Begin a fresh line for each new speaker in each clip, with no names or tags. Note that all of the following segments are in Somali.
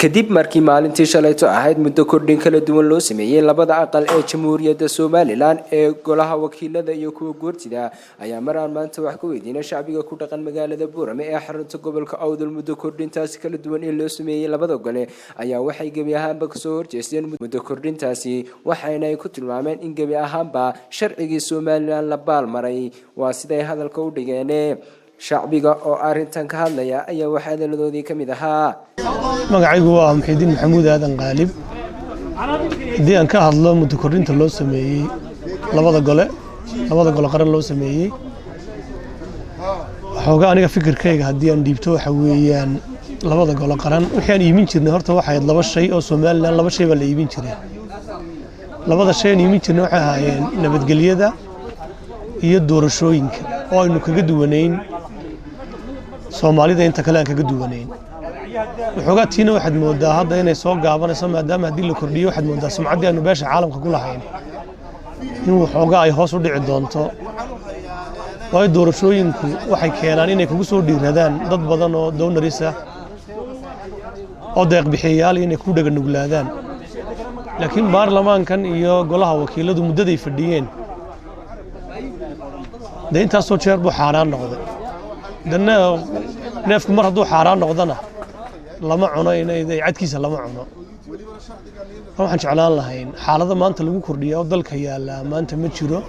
Kadib markii maalintii shalayto ahayd muddo kordhin kala duwan loo sameeyey labada aqal ee Jamhuuriyadda Somaliland ee golaha wakiilada iyo kuwa guurtida, ayaa mar aan maanta wax ka weydiinay shacbiga ku dhaqan magaalada Buurame ee xarunta gobolka Awdal muddo kordhintaasi kala duwan ee loo sameeyey labada gole, ayaa waxay gebi ahaanba kasoo horjeesteen muddo kordhintaasi, waxayna ay ku tilmaameen in gebi ahaanba sharcigii Somaliland la baalmaray. Waa siday hadalka u dhigeen. Shacbiga oo arrintan ka hadlaya ayaa waxaa hadaladoodii ka mid ahaa:
Magacaygu waa Muxiidiin Maxamuud Aadan Qaalib. Haddii aan ka hadlo muddo kordhinta loo sameeyey labada gole qaran loo sameeyey, waxoogaa aniga fikirkayga haddii aan dhiibto, waxa weeyaan labada gole qaran wixii aan iibin jirnay horta waxay ahayd laba shay oo Somaliland laba shay baa la iibin jiray. Labada shay aan iibin jirnay waxay ahaayeen nabadgelyada iyo doorashooyinka, oo aynu kaga duwanayn Soomaalida inta kale aan kaga duwanayn. Waxoogaa tiina waxaad moodaa hadda inay soo gaabanayso, maadaama haddii la kordhiyo waxaad moodaa sumcaddii aynu beesha caalamka ku lahayn in waxoogaa ay hoos u dhici doonto, waayo doorashooyinku waxay keenaan inay kugu soo dhiiradaan dad badan oo donors ah oo deeqbixiyayaal inay ku dhega nuglaadaan. Laakiin baarlamaankan iyo golaha wakiiladu muddaday fadhiyeen dee intaasoo jeer buu xaaraan noqday. De neefku mar hadduu xaaraan noqdona lama cuno, inay cadkiisa lama cuno. Waxaan jeclaan lahayn xaalado maanta lagu kordhiya oo dalka yaallaa maanta ma jiro.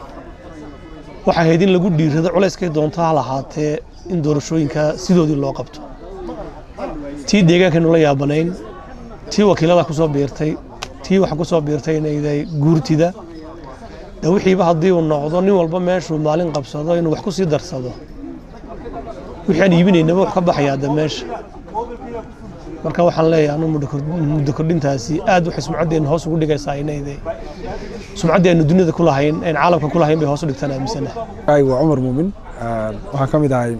Waxay ahayd in lagu dhiirado, culayskay doonto ha lahaatee, in doorashooyinka sidoodii loo qabto. Tii deegaankaynu la yaabanayn, tii wakiilada ku soo biirtay, tii waxa ku soo biirtay inayday guurtida de, wixiiba haddii uu noqdo nin walba meeshuu maalin qabsado inuu wax ku sii darsado, wixii aan iibinaynaba wax ka baxayaa de meesha. Marka waxaan leeyahay anu muddo kordhintaasi aad waxay sumcaddeena hoos ugu dhigaysaa, inayde sumcaddii aynu dunida ku lahayn, een caalamka ku lahayn, bay hoos u dhigtaan aaminsanahay.
Waa Cumar Muumin. Waxaan ka mid ahay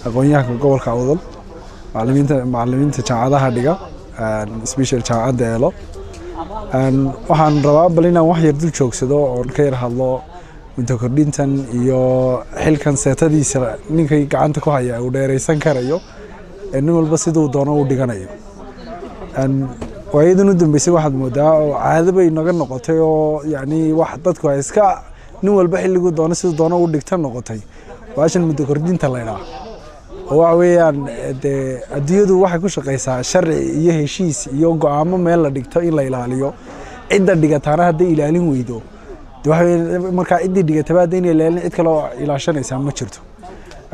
aqoon-yahanka gobolka Awdal, macalimiinta jaamacadaha dhiga, special jaamacadda Eelo. Waxaan rabaa bal inaan wax yar dul joogsado oon ka yar hadlo muddo kordhintan iyo xilkan seetadiisa ninkay gacanta ku haya uu dheeraysan karayo ee nin walba siduu doono u dhiganayo. Waayadan u dambeysay waxaad moodaa oo caado bay naga noqotay, oo yacni wax dadku ay iska nin walba xilliguu doono siduu doono u dhigta noqotay baashan muddo kordhinta laydhaa. Oo waxa weeyaan dee adduunyadu waxay ku shaqaysaa sharci iyo heshiis iyo go'aamo meel la dhigto in la ilaaliyo. Cidda dhigataana hadday ilaalin weydo, de waxa weeye markaa ciddii dhigataba haddayna ilaalin, cid kale oo ilaashanaysaa ma jirto.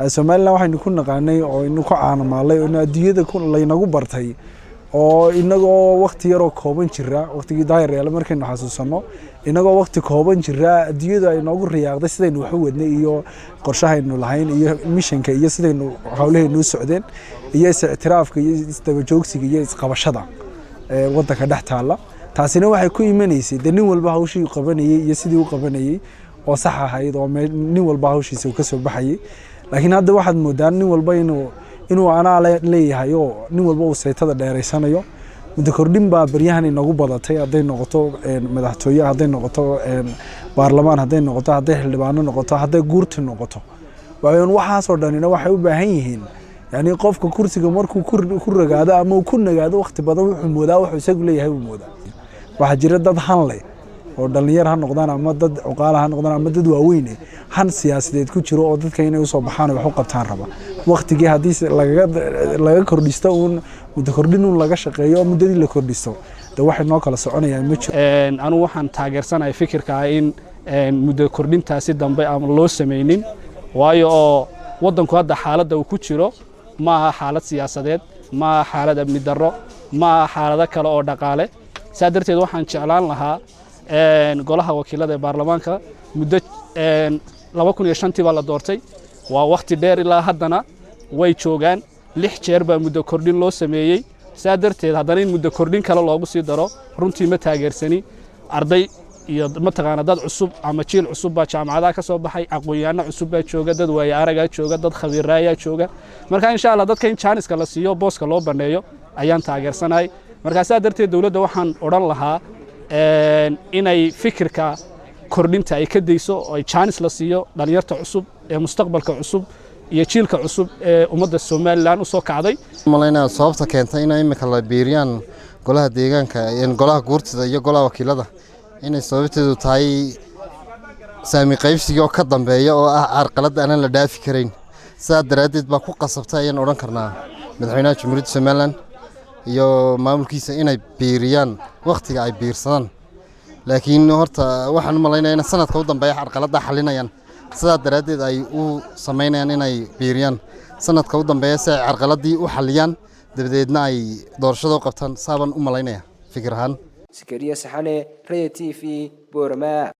Somaliland waxaynu ku naqaanay oo inu ku caanamaalay oo adduunyada laynagu bartay oo inagoo wakti yaroo kooban jira, waktigii Daahir Eele markaynu xasuusanno, inagoo wakti kooban jira adduunyadu ay noogu riyaaqday sidaynu wax u wadnay iyo qorshahaynu lahayn iyo missionka iyo sidaynu howlahaynu u socdeen iyo is-ictiraafka iyo isdabajoogsiga iyo isqabashada waddanka dhex taalla. Taasina waxay ku imanaysay dee nin walba hawshii qabanayey iyo sidii u qabanayey oo sax ahayd, oo nin walba hawshiisa uu ka soo baxayey. Laakiin hadda waxaad moodaa nin walba inuu anaa leeyahay oo nin walba uu saytada dheeraysanayo. Muddo kordhin baa baryahan inagu badatay, hadday noqoto madaxtooye, hadday noqoto baarlamaan, hadday noqoto, hadday xildhibaano noqoto, hadday guurti noqoto. Waayo waxaasoo dhanina waxay u baahan yihiin, yani qofka kursiga markuu ku ragaado ama uu ku nagaado waqti badan, wuxuu moodaa wuxuu isagu leeyahay buu moodaa. Waxaa jira dad han leh oo dhalinyar ha noqdaan ama dad cuqaala ha noqdaan ama dad waaweyne, han siyaasadeed ku jiro oo dadka inay usoo baxaan oo wax u qabtaan raba. Waqtigii haddii laga kordhisto uun, muddo kordhin uun laga shaqeeyo oo muddadii la kordhisto, de waxay noo kala soconayaan ma jiro.
Anugu waxaan taageersanahay fikirka ah in muddo kordhintaasi dambe aan loo samaynin, waayo oo waddanku hadda xaaladda uu ku jiro ma aha xaalad siyaasadeed, ma aha xaalad amni darro, ma aha xaalado kale oo dhaqaale. Saa darteed waxaan jeclaan lahaa golaha wakiilada ee baarlamaanka muddo 2005-tii baa la doortay, waa wakhti dheer, ilaa haddana way joogaan. Lix jeer baa muddo kordhin loo sameeyey. Saa darteed haddana in muddo kordhin kale loogu sii daro runtii ma taageersani. Arday iyo mataqaana dad cusub ama jiil cusub baa jaamacadaha ka soo baxay, aqoon-yahanno cusub baa jooga, dad waaye aragaa jooga, dad khabiiraayaa jooga. Marka insha Allah dadka in jaaniska la siiyo, booska loo banneeyo ayaan taageersanahay. Markaa saa darteed dowladda waxaan odhan lahaa inay fikirka kordhinta ay ka dayso oo ay jaanis la siiyo dhalinyarta cusub ee mustaqbalka cusub. Iyo jiilka cusub ee ummadda Somaliland u soo kacday.
Malaynaya sababta keentay inay imika la biiriyaan golaha deegaanka, golaha guurtida iyo golaha wakiilada, inay sababteedu tahay saami qaybsigii oo ka dambeeya oo ah carqaladda aanan la dhaafi karayn. Sidaa daraaddeed baa ku qasabtay ayaan odhan karnaa madaxweynaha Jamhuuriyadda Somaliland iyo maamulkiisa inay biiriyaan wakhtiga ay biirsadaan. Laakiin horta waxaan u malaynaya in sanadka u dambeeya carqaladda xalinayaan, sidaa daraaddeed ay u samaynayaan inay biiriyaan sanadka u dambeeya si ay carqaladdii u xaliyaan, dabadeedna ay doorashada u qabtaan. Saabaan u malaynaya fikir ahaan.
Sakariya Saxane, Raya TV, Boorama.